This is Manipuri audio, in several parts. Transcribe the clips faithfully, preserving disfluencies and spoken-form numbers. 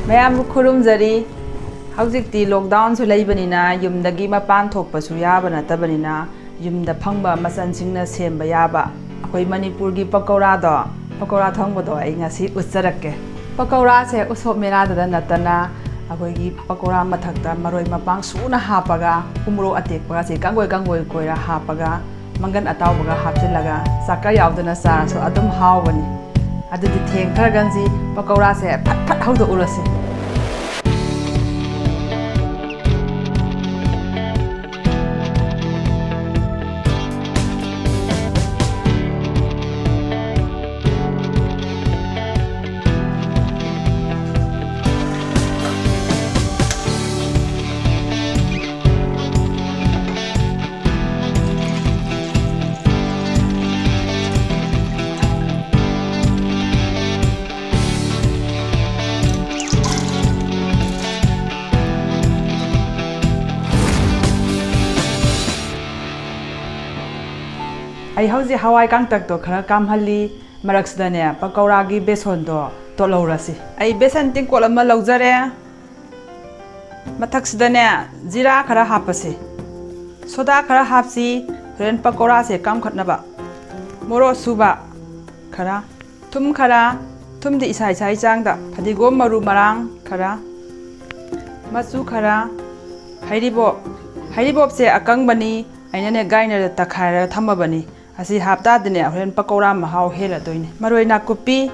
ꯃꯌꯥꯝꯕꯨ ꯈꯨꯔꯨꯝꯖꯔꯤ꯫ ꯍꯧꯖꯤꯛꯇꯤ ꯂꯣꯛꯗꯥꯎꯟꯁꯨ ꯂꯩꯕꯅꯤꯅ ꯌꯨꯝꯗꯒꯤ ꯃꯄꯥꯟ ꯊꯣꯛꯄꯁꯨ ꯌꯥꯕ ꯅꯠꯇꯕꯅꯤꯅ ꯌꯨꯝꯗ ꯐꯪꯕ ꯃꯆꯜꯁꯤꯡꯅ ꯁꯦꯝꯕ ꯌꯥꯕ ꯑꯩꯈꯣꯏ ꯃꯅꯤꯄꯨꯔꯒꯤ ꯄꯀꯧꯔꯥꯗꯣ, ꯄꯀꯧꯔꯥ ꯊꯣꯡꯕꯗꯣ ꯑꯩ ꯉꯁꯤ ꯎꯠꯆꯔꯛꯀꯦ꯫ ꯄꯀꯧꯔꯥꯁꯦ ꯎꯁꯣꯞ ꯃꯦꯂꯥꯗꯗ ꯅꯠꯇꯅ ꯑꯩꯈꯣꯏꯒꯤ ꯄꯀꯧꯔꯥ ꯃꯊꯛꯇ ꯃꯔꯣꯏ ꯃꯄꯥꯡ ꯁꯨꯅ ꯍꯥꯞꯄꯒ, ꯎꯃꯣꯔꯣꯛ ꯑꯇꯦꯛꯄꯒꯁꯤ ꯀꯥꯡꯒꯣꯏ ꯀꯥꯡꯒꯣꯏ ꯀꯣꯏꯔ ꯍꯥꯞꯄꯒ, ꯃꯪꯒꯟ ꯑꯇꯥꯎꯕꯒ ꯍꯥꯞꯆꯤꯜꯂꯒ ꯆꯥꯛꯀ ꯌꯥꯎꯗꯅ ꯆꯥꯔꯁꯨ ꯑꯗꯨꯝ ꯍꯥꯎꯕꯅꯤ꯫ ꯑꯗꯨꯗꯤ ꯊꯦꯡꯊꯔꯒꯟꯁꯤ ꯄꯀꯧꯔꯥꯁꯦ ꯐꯠ ꯐꯠ ꯍꯧꯗꯣꯛꯎꯔꯁꯤ꯫ ꯑꯩ ꯍꯧꯖꯤꯛ ꯍꯋꯥꯏ ꯀꯥꯡꯇꯛꯇꯣ ꯈꯔ ꯀꯥꯝꯍꯜꯂꯤ꯫ ꯃꯔꯛꯁꯤꯗꯅꯦ, ꯄꯀꯧꯔꯥꯒꯤ ꯕꯦꯁꯣꯟꯗꯣ ꯇꯣꯠꯍꯧꯔꯁꯤ꯫ ꯑꯩ ꯕꯦꯁꯟ ꯇꯦꯡꯀꯣꯠ ꯑꯃ ꯂꯧꯖꯔꯦ꯫ ꯃꯊꯛꯁꯤꯗꯅꯦ, ꯖꯤꯔꯥ ꯈꯔ ꯍꯥꯞꯄꯁꯤ꯫ ꯁꯣꯗꯥ ꯈꯔ ꯍꯥꯞꯁꯤ, ꯍꯣꯔꯦꯟ ꯄꯀꯧꯔꯥꯁꯦ ꯀꯥꯝꯈꯠꯅꯕ꯫ ꯃꯣꯔꯣꯛ ꯑꯁꯨꯕ ꯈꯔ, ꯊꯨꯝ ꯈꯔ, ꯊꯨꯝꯗꯤ ꯏꯁꯥ ꯏꯁꯥꯒꯤ ꯆꯥꯡꯗ, ꯐꯗꯤꯒꯣꯝ ꯃꯔꯨ ꯃꯔꯥꯡ ꯈꯔ, ꯃꯆꯨ ꯈꯔ, ꯍꯩꯔꯤꯕꯣꯞ, ꯍꯩꯔꯤꯕꯣꯞꯁꯦ ꯑꯀꯪꯕꯅꯤ, ꯑꯩꯅꯅꯦ ꯒ꯭ꯔꯥꯏꯟꯗꯔꯗ ꯇꯛꯈꯥꯏꯔꯒ ꯊꯝꯃꯕꯅꯤ꯫ ꯑꯁꯤ ꯍꯥꯞꯇꯥꯗꯤꯅꯦ ꯍꯣꯔꯦꯟ ꯄꯀꯧꯔꯥ ꯃꯍꯥꯎ ꯍꯦꯜꯂꯗꯣꯏꯅꯤ꯫ ꯃꯔꯣꯏ ꯅꯥꯀꯨꯞꯄꯤ,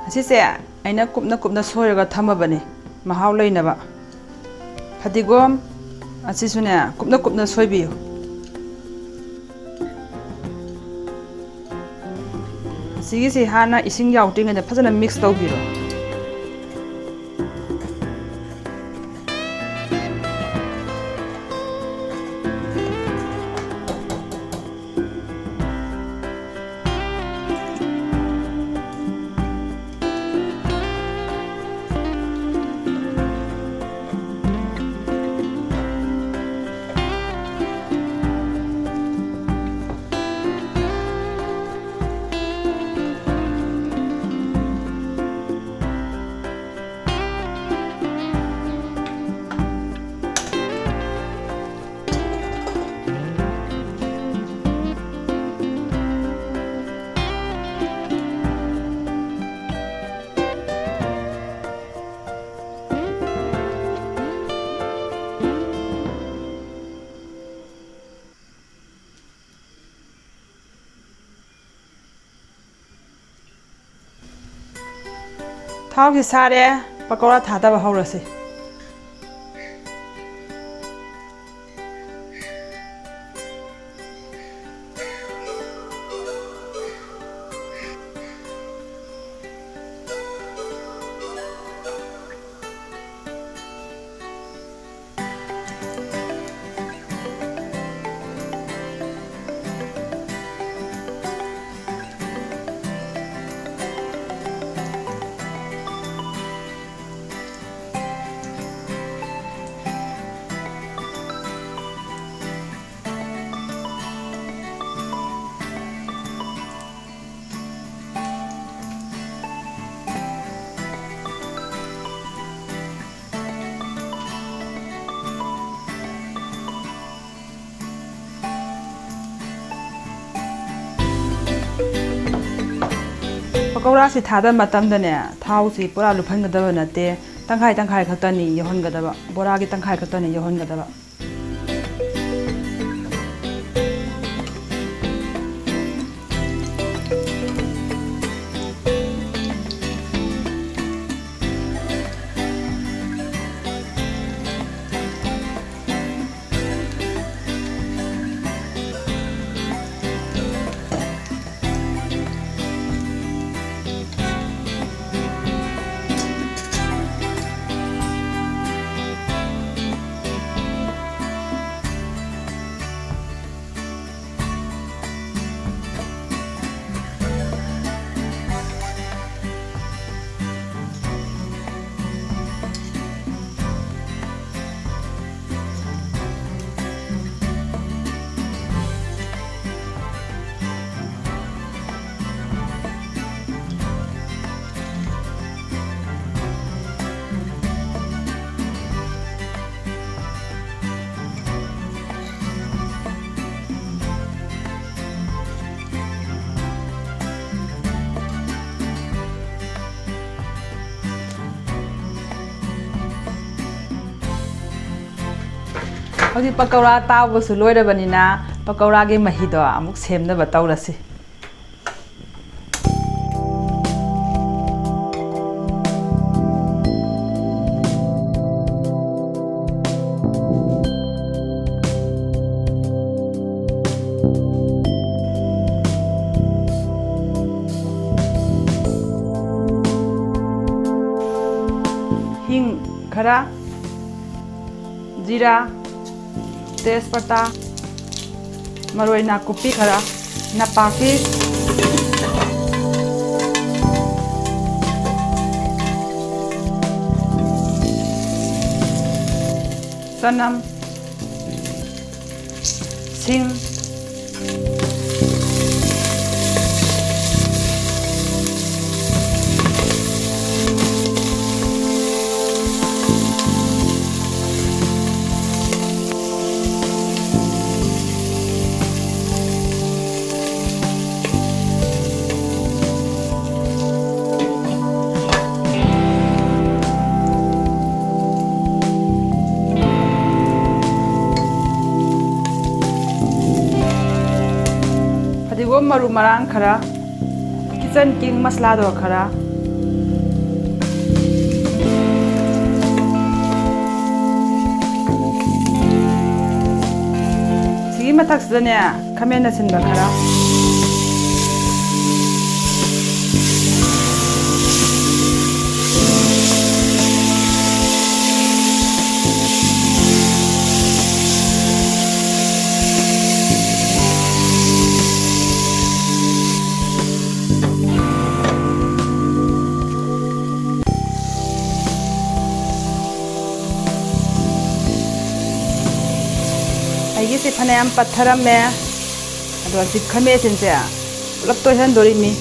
ꯑꯁꯤꯁꯦ ꯑꯩꯅ ꯀꯨꯞꯅ ꯀꯨꯞꯅ ꯁꯣꯏꯔꯒ ꯊꯝꯃꯕꯅꯤ ꯃꯍꯥꯎ ꯂꯩꯅꯕ꯫ ꯐꯗꯤꯒꯣꯝ, ꯑꯁꯤꯁꯨꯅꯦ ꯀꯨꯞꯅ ꯀꯨꯞꯅ ꯁꯣꯏꯕꯤꯌꯨ꯫ ꯁꯤꯒꯤꯁꯤ ꯍꯥꯟꯅ ꯏꯁꯤꯡ ꯌꯥꯎꯗ꯭ꯔꯤꯉꯩꯗ ꯐꯖꯅ ꯃꯤꯛꯁ ꯇꯧꯕꯤꯔꯣ꯫ ꯊꯥꯎꯁꯤ ꯁꯥꯔꯦ, ꯄꯀꯧꯔꯥ ꯊꯥꯗꯕ ꯍꯧꯔꯁꯤ꯫ ꯄꯀꯧꯔꯥꯁꯤ ꯊꯥꯗꯕ ꯃꯇꯝꯗꯅꯦ, ꯊꯥꯎꯁꯤ ꯄꯨꯔꯥ ꯂꯨꯞꯍꯟꯒꯗꯕ ꯅꯠꯇꯦ, ꯇꯪꯈꯥꯏ ꯇꯪꯈꯥꯏ ꯈꯛꯇꯅꯤ ꯌꯧꯍꯟꯒꯗꯕ, ꯕꯣꯔꯥꯒꯤ ꯇꯪꯈꯥꯏ ꯈꯛꯇꯅꯤ ꯌꯧꯍꯟꯒꯗꯕ꯫ ꯍꯧꯖꯤꯛ ꯄꯀꯧꯔꯥ ꯇꯥꯎꯕꯁꯨ ꯂꯣꯏꯔꯕꯅꯤꯅ, ꯄꯀꯧꯔꯥꯒꯤ ꯃꯍꯤꯗꯣ ꯑꯃꯨꯛ ꯁꯦꯝꯅꯕ ꯇꯧꯔꯁꯤ꯫ ꯍꯤꯡ ꯈꯔ, ꯖꯤꯔꯥ, ꯇꯦꯖꯄꯇꯥ, ꯃꯔꯣꯏ ꯅꯥꯀꯨꯞꯄꯤ ꯈꯔ, ꯅꯄꯥꯛꯄꯤ, ꯆꯅꯝ, ꯁꯤꯡ꯫ ꯐꯗꯤꯒꯣꯝ ꯃꯔꯨ ꯃꯔꯥꯡ ꯈꯔ, ꯀꯤꯆꯟ ꯀꯤꯡ ꯃꯁꯂꯥꯗꯣ ꯈꯔ, ꯁꯤꯒꯤ ꯃꯊꯛꯁꯤꯗꯅꯦ, ꯈꯥꯃꯦꯟ ꯑꯁꯤꯟꯕ ꯈꯔ꯫ ꯑꯩꯒꯤꯁꯤ ꯐꯅꯌꯥꯝ ꯄꯠꯊꯔꯝꯃꯦ꯫ ꯑꯗꯣ ꯁꯤ ꯈꯥꯃꯦꯟ ꯑꯁꯤꯟꯁꯦ ꯄꯨꯂꯞ ꯇꯣꯏꯍꯟꯗꯣꯔꯤꯃꯤ꯫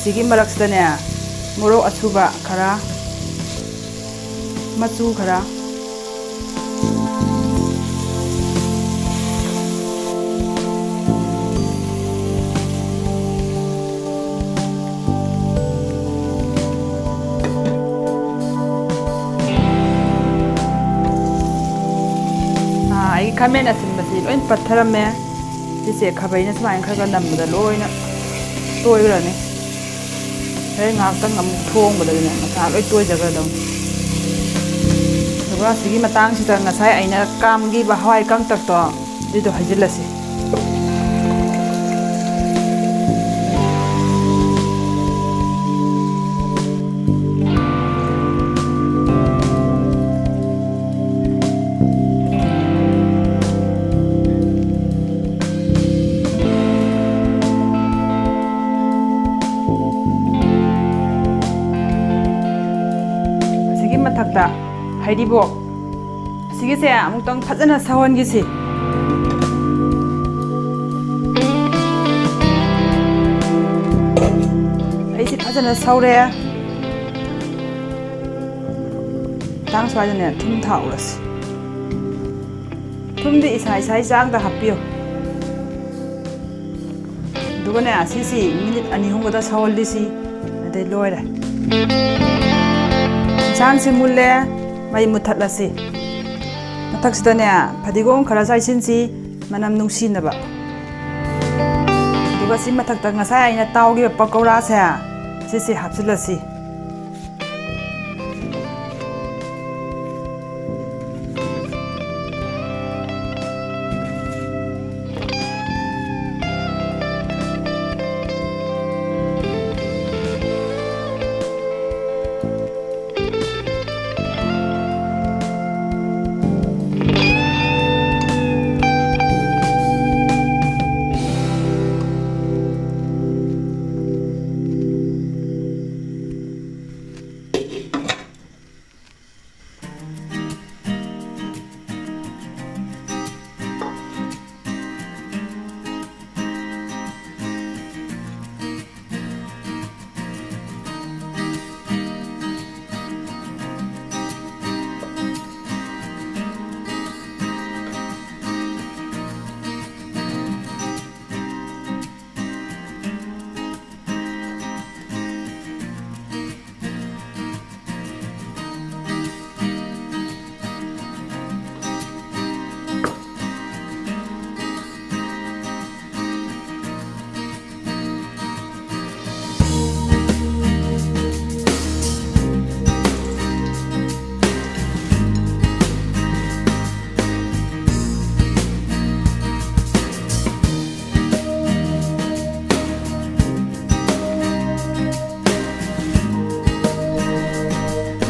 ꯁꯤꯒꯤ ꯃꯔꯛꯁꯤꯗꯅꯦ, ꯃꯣꯔꯣꯛ ꯑꯁꯨꯕ ꯈꯔ, ꯃꯆꯨ ꯈꯔ, ꯑꯥ, ꯑꯩꯒꯤ ꯈꯥꯃꯦꯟ ꯑꯁꯤꯟꯕꯁꯤ ꯂꯣꯏ ꯄꯠꯊꯔꯝꯃꯦ꯫ ꯁꯤꯁꯦ ꯈꯥꯕꯩꯅ ꯁꯨꯃꯥꯏꯅ ꯈꯔ ꯈꯔ ꯅꯝꯕꯗ ꯂꯣꯏꯅ ꯇꯣꯏꯈ꯭ꯔꯅꯤ꯫ ꯍꯣꯔꯦꯟ ꯉꯥꯏꯍꯥꯛꯇꯪ ꯑꯃꯨꯛ ꯊꯣꯡꯕꯗꯗꯤꯅꯦ, ꯃꯁꯥ ꯂꯣꯏ ꯇꯣꯏꯖꯈ꯭ꯔꯗꯧꯅꯤ꯫ ꯑꯗꯨꯒ ꯁꯤꯒꯤ ꯃꯇꯥꯡꯁꯤꯗ ꯉꯁꯥꯏ ꯑꯩꯅ ꯀꯥꯝꯈꯤꯕ ꯍꯋꯥꯏ ꯀꯪꯇꯛꯇꯣ, ꯑꯗꯨꯏꯗꯣ ꯍꯩꯖꯤꯜꯂꯁꯤ꯫ ꯃꯊꯛꯇ ꯍꯩꯔꯤꯕꯣꯞ ꯑꯁꯤꯒꯤꯁꯦ ꯑꯃꯨꯛꯇꯪ ꯐꯖꯅ ꯁꯧꯍꯟꯈꯤꯁꯤ꯫ ꯑꯩꯁꯤ ꯐꯖꯅ ꯁꯧꯔꯦ꯫ ꯃꯇꯥꯡ ꯁ꯭ꯋꯥꯏꯗꯅꯦ ꯊꯨꯝ ꯊꯥꯛꯎꯔꯁꯤ꯫ ꯊꯨꯝꯗꯤ ꯏꯁꯥ ꯏꯁꯥꯒꯤ ꯆꯥꯡꯗ ꯍꯥꯞꯄꯤꯌꯨ꯫ ꯑꯗꯨꯒꯅꯦ, ꯑꯁꯤꯁꯤ ꯃꯤꯅꯤꯠ ꯑꯅꯤ ꯑꯍꯨꯝꯒꯗ ꯁꯧꯍꯜꯂꯤꯁꯤ, ꯑꯗꯩ ꯂꯣꯏꯔꯦ꯫ ꯏꯟꯁꯥꯡꯁꯤ ꯃꯨꯜꯂꯦ, ꯃꯩ ꯃꯨꯠꯊꯠꯂꯁꯤ꯫ ꯃꯊꯛꯁꯤꯗꯅꯦ, ꯐꯗꯤꯒꯣꯝ ꯈꯔ ꯆꯥꯏꯁꯤꯟꯁꯤ, ꯃꯅꯝ ꯅꯨꯡꯁꯤꯅꯕ꯫ ꯑꯗꯨꯒ ꯁꯤ ꯃꯊꯛꯇ ꯉꯁꯥꯏ ꯑꯩꯅ ꯇꯥꯎꯈꯤꯕ ꯄꯀꯧꯔꯥꯁꯦ, ꯁꯤꯁꯤ ꯍꯥꯞꯆꯤꯜꯂꯁꯤ꯫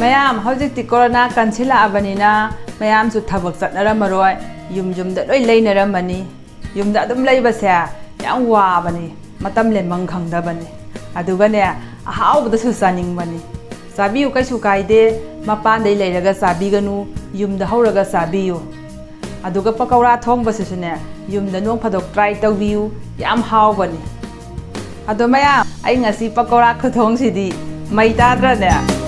ꯃꯌꯥꯝ, ꯍꯧꯖꯤꯛꯇꯤ ꯀꯣꯔꯣꯅꯥ ꯀꯟꯁꯤꯜꯂꯛꯑꯕꯅꯤꯅ ꯃꯌꯥꯝꯁꯨ ꯊꯕꯛ ꯆꯠꯅꯔꯝꯃꯔꯣꯏ, ꯌꯨꯝ ꯌꯨꯝꯗ ꯂꯣꯏ ꯂꯩꯅꯔꯝꯃꯅꯤ꯫ ꯌꯨꯝꯗ ꯑꯗꯨꯝ ꯂꯩꯕꯁꯦ ꯌꯥꯝ ꯋꯥꯕꯅꯤ, ꯃꯇꯝ ꯂꯦꯟꯐꯝ ꯈꯪꯗꯕꯅꯤ꯫ ꯑꯗꯨꯒꯅꯦ, ꯑꯍꯥꯎꯕꯗꯁꯨ ꯆꯥꯅꯤꯡꯕꯅꯤ꯫ ꯆꯥꯕꯤꯌꯨ, ꯀꯩꯁꯨ ꯀꯥꯏꯗꯦ꯫ ꯃꯄꯥꯟꯗꯩ ꯂꯩꯔꯒ ꯆꯥꯕꯤꯒꯅꯨ, ꯌꯨꯝꯗ ꯍꯧꯔꯒ ꯆꯥꯕꯤꯌꯨ꯫ ꯑꯗꯨꯒ ꯄꯀꯧꯔꯥ ꯊꯣꯡꯕꯁꯤꯁꯨꯅꯦ, ꯌꯨꯝꯗ ꯅꯣꯡ ꯐꯥꯗꯣꯛ try ꯇꯧꯕꯤꯌꯨ, ꯌꯥꯝ ꯍꯥꯎꯕꯅꯤ꯫ ꯑꯗꯣ ꯃꯌꯥꯝ, ꯑꯩ ꯉꯁꯤ ꯄꯀꯧꯔꯥ ꯈꯨꯊꯣꯡꯁꯤꯗꯤ ꯃꯩ ꯇꯥꯗ꯭ꯔꯅꯦ?